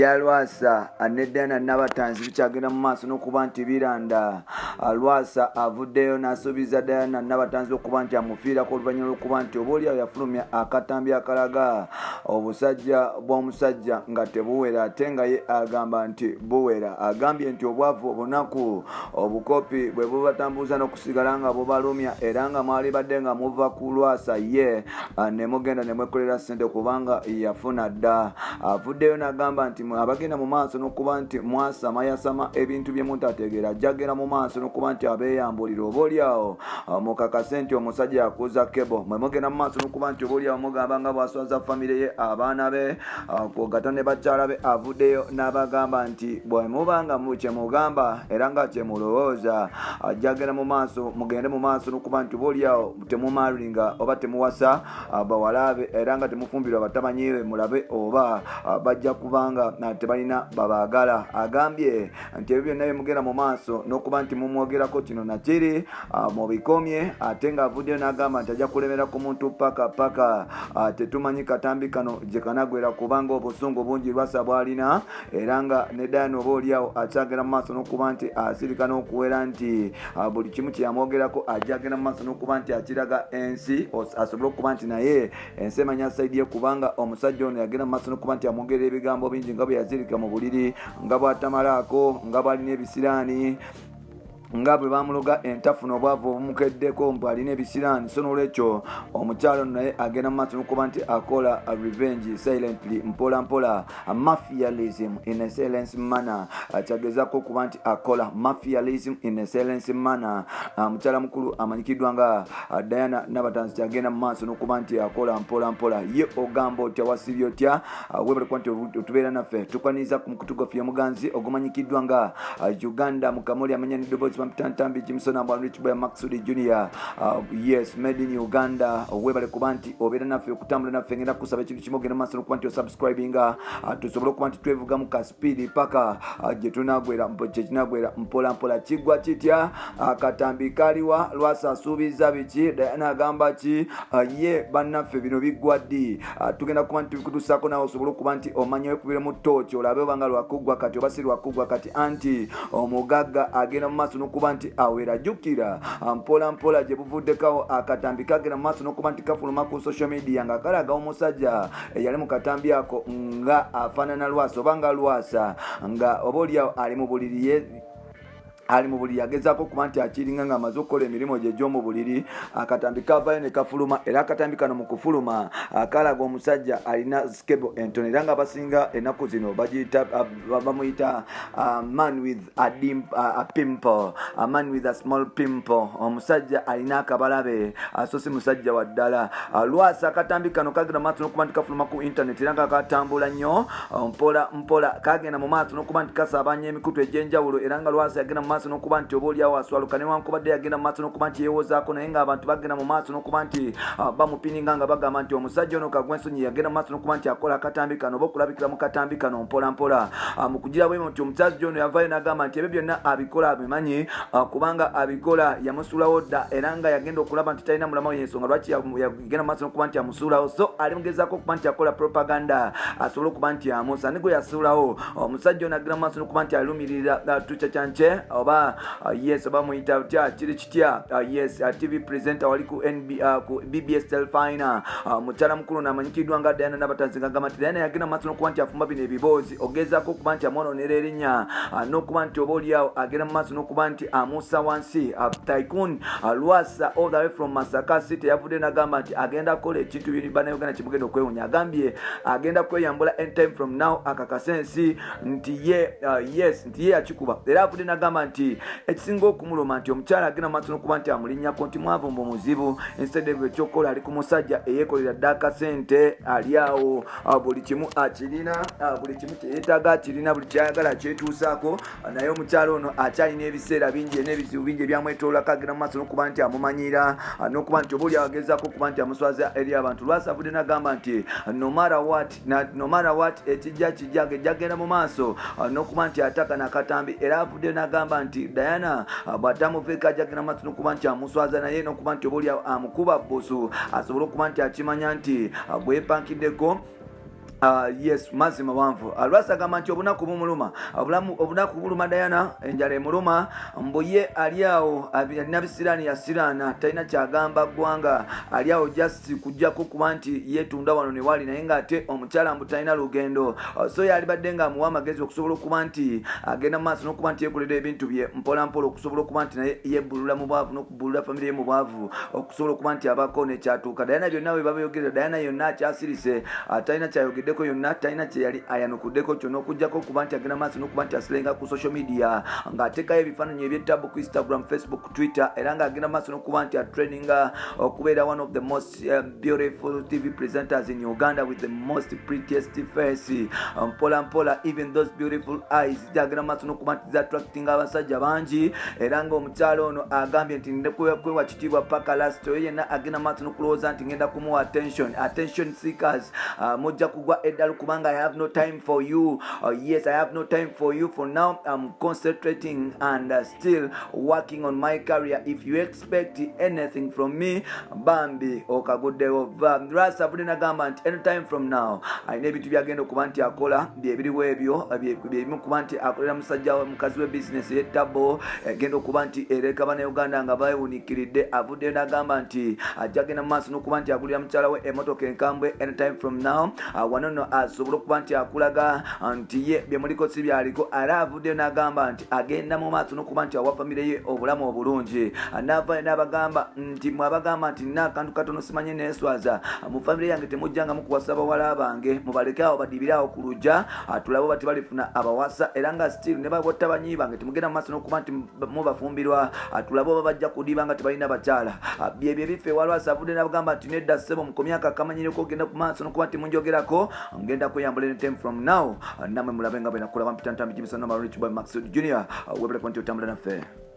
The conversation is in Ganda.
Ebya Lwasa ne Diana Nabatanzi bikyagenda mu maaso n'okuba nti biranda. Lwasa avuddeyo n'asuubiza Diana Nabatanzi okuba nti amufiirako oluvannyuma lw'okuba nti oboolyawo yafulumya akatambi akalaga obusajja bw'omusajja nga tebuwera ate nga ye agamba nti buwera. Agambye nti obwavu, obunaku, obukopi bwe bubatambuza n'okusigala nga bubalumya era nga mwalibadde nga muva ku Lwasa ye ne mugenda ne mwekolera ssente kubanga yafuna dda. Avuddeyo n'agamba nti abagenda mu maaso n'okuba nti mwasamayasama ebintu bye mutategeera, ajjagenda mu maaso n'okuba nti abeeyambulira oboolyawo mukakase nti omusajja yakuza kebo. Mwe mugenda mu maaso n'okuba nti oboolyawo mugamba nga bw'aswaza famire ye, abaana be kwogata ne bakyala be. Avuddeyo n'abagamba nti bwe muba nga kyemugamba era nga kyemulowooza, ajjagenda mu maaso, mugende mu maaso n'okuba nti oboolyawo temumaringa oba temuwasa bawala be era nga temufumbirwa batamanyi be, mulabe oba bajja kubanga tebalina babaagala. Agambye nti ebyo byonna byemugenda mu maaso n'okuba nti mumwogerako kino nakiri, mubikomye. Ate ng'avuddeyo n'agamba nti ajja kulemera ku muntu paka paka. Tetumanyi katambi kano gye kanagwera kubanga obusungu bungi Lwasa bw'alina, era nga ne Diana oba oliawo akyagenda mu maaso n'okuba nti asirika n'okuwera nti buli kimu kyeyamwogerako ajja agenda mu maaso n'okuba nti akiraga ensi, asobole okuba nti naye ensi emanya side ye, kubanga omusajja ono yagenda mu maaso n'okuba nti amwogerera ebigambo bingi, nga bwe yazirika mu buliri, nga bw'atamalaako, nga bw'alina ebisiraani, nga bwe bamuloga entafuna, obwavu obumukeddeko, mbu alina ebisiraani. So nolwekyo omukyalo ono naye agenda mu maaso n'okuba nti akola revenge silently, mpola mpola, mafialism in a silence manner. Kyagezaako okuba nti akola mafialism in a silence manner. Mukyala mukulu amanyikiddwa nga Diana Nabatanzi kyagenda mu maaso n'okuba nti akola mpola mpola. Ye ogamba otya? Wasibye otya? Webale kuba nti otubeera naffe. Tukwaniriza ku mukutu gwaffe omuganzi ogumanyikiddwa nga Uganda Mukamoli. Amanya neddoboozi bampitantambi Jimson Ambwanrichboya Maxudi Junior. Yes, made in Uganda. Webale kuba nti obeera naffe, okutambula naffe. Ngenda kusaba ekintu kimu: ogenda maaso n'okuba nti osubscribinga, tusobole okuba nti twevuga mu kaspeed paka gye tunagwera, kyekinagwera mpola mpola. Kiggwa kitya? Akatambi kaliwa? Lwasa asuubiza biki? Diana agamba ki? Ye bannaffe, bino biggwa ddi? Tugenda kuba nti tubikutusaako nawe osobole okuba nti omanya, wekubire mu tooki olabe obanga lwakuggwa kati oba si lwakuggwa kati. Anti omugagga agenda mu maaso n'okuba nti awera. Jjukira mpola mpola gye buvuddekawo akatambi kagenda mu maaso n'okuba nti kafuluma ku social media nga kalaga omusajja eyali mu katambi ako nga afaanana Lwasa oba nga Lwasa, nga oba oliawo ali mu buliri, ye ali mu buliri agezaako okuba nti akiringa ng'amaze okukola emirimu gye egy'omu buliri. Akatambi kavayo ne kafuluma, era akatambi kano mu kufuluma kalaga omusajja alina skebo entono, era nga basinga ennaku zino bagiyita, bamuyita man with a pimple, a man with a small pimple, omusajja alina akabalabe, so si musajja wa ddala. Lwasa akatambi kano kagenda mu maaso n'okuba nti kafuluma ku internet era nga katambula nnyo mpola mpola, kagenda mu maaso n'okuba nti kasaabanya emikutu egy'enjawulo, era nga Lwasa yagenda mu maaso n'okuba nti oba oliawo aswaluka, newankubadde yagenda mu maaso n'okuba nti yeewozaako, naye ng'abantu bagenda mu maaso n'okuba nti bamupininga nga bagamba nti omusajja ono kagwensonyi yagenda mu maaso n'okuba nti akola akatambi kano oba okulabikira mu katambi kano mpola mpola. Mu kugira bwemo nti omusajja ono yavaayo n'agamba nti ebyo byonna abikola abimanyi, kubanga abikola yamusuulawo dda, era nga yagenda okulaba nti talina mulama, yensonga lwaki yagenda mu maaso n'okuba nti amusuulawo. So ali mugezaako okuba nti akola propaganda asobole okuba nti amusa ne gwe yasuulawo. Omusajja ono agenda mu maaso n'okuba nti alumirira tukyakyanke oba yes, oba muyita tya, kiri kitya? Yes, TV presenter wali ku NB, ku BBS Telefina, mukyala mukulu namanyikiddwa nga Diana Nabatanzi, ngagamba nti Diana yagenda mu maaso n'okuba nti afumba bino ebiboozi ogezaako okuba nti amwonoonera erinnya, n'okuba nti oba oliawo agenda mu maaso n'okuba nti amussa wansi. Tycoon Lwasa all the way from Masaka City yavudde nagamba nti agenda kukola ekintu bannayuganda kimugenda okwewunya. Agambye agenda kweyambula anytime from now, akakase ensi nti ye yes, nti ye yakikuba. Era avudde nagamba nti ekisinga okumuluma nti omukyala agenda maaso n'okuba nti amulinnyako nti mwavu, mbu muzibu, instead of ekyokukola ali ku musajja eyeekolera dda akasente, ali awo, buli kimu akirina, buli kimu kyeyeetaaga akirina, buli kyayagala akyetuusaako, naye omukyala ono akyalina ebiseera bingi n'ebizibu bingi ebyamwetoolako, agenda mu maaso n'okuba nti amumanyira n'okuba nti oba oli agezaako okuba nti amuswaza eri abantu. Lwasa avudde nagamba nti no matter what, no matter what, ekijja kijja, ngejjagenda mu maaso n'okuba nti ataka nakatambi. Era avuddeyo n'agamba nti Diana bw'atamuveeko ajagenda mu maaso n'okuba nti amuswaza naye n'okuba nti oba oli amukuba busu, asobole okuba nti akimanya nti bwepankiddeko. Yes, mazzi mawanvu. Lwasa agamba nti obunaku bumuluma, obulamu obunaku buluma Diana, enjala emuluma. Mbu ye ali awo alina bisiraani, yasiraana, talina kyagamba ggwanga, ali awo just kujjako kuba nti yeetunda wano ne wali, naye ng'ate omukyala mbu talina lugendo. So yalibadde ng'amuwa amagezi okusobola okuba nti agenda mu maaso n'okuba nti yeekolera ebintu bye mpola mpola, okusobola okuba nti naye yebbulula mu bwavu n'okubbulula famire ye mu bwavu, okusobola okuba nti abaako nekyatuuka. Diana byonna bwe babayogerera, Diana yonna akyasirise, talina kyayogeddeko yonna, talina kyeyali ayanukuddeko kyonna, okugjako okuba nti agenda maaso n'okuba nti asirenga ku social media ng'ateekayo ebifaananyi eby'ettabu ku Instagram, Facebook, Twitter, era ng'agenda maaso n'okuba nti atraininga okubeera one of the most beautiful TV presenters in Uganda with the most prettiest face. Mpola mpola, even those beautiful eyes gyagenda maaso n'okuba nti zattractinga abasajja bangi, era ng'omukyalo ono agambye nti nde kwewa kitiibwa paka last. Oyo yenna agenda maaso n'okulowooza nti ngenda kumuwa attention, attention seekers, mujja kugwa eddalu kubanga I have no time for you. Yes, I have no time for you. For now I'm concentrating and still working on my career. If you expect anything from me, bambi okaguddewo. Lwasa avudde nagamba nti anytime from now alina ebintu byagenda okuba nti akola, byebiriwo ebyo byebimu kuba nti akolera musajja we, mukazi we, bizinesi y'ettabo egenda okuba nti ereka Bannayuganda nga bewunikiridde. Avuddeyo n'agamba nti ajja genda mu maaso n'okuba nti agulira mukyala we emotoka enkambwe anytime from now. Wano nno asobole okuba nti akulaga nti ye bye muliko si byaliko. Era avuddeyo n'agamba nti agenda mu maaso n'okuba nti awa famire ye obulamu obulungi. N'avaayo n'abagamba nti mwabagamba nti nina akantu katono, simanye neeswaza mu famire yange, temujjanga mukuwasa bawala bange, mubaleke awo badibire awo ku lujja, tulabe oba tebalifuna abawasa. Era nga still ne babotabanyi bange temugenda mu maaso n'okuba nti mubafumbirwa, tulabe oba bajja kudiba nga tebalina bakyala. Byebyo ebifa ewalwasa. Avudde n'abagamba nti nedda ssebo, mukomyaka akamanyireko ogenda ku maaso n'okuba nti munjogerako, ngenda kweyambula anytime from now. Namwe mulabe nga bwe nakola. Bampita Ntambi Jimisana Rich Boy Maxud Junior. Webale nti otambula naffe.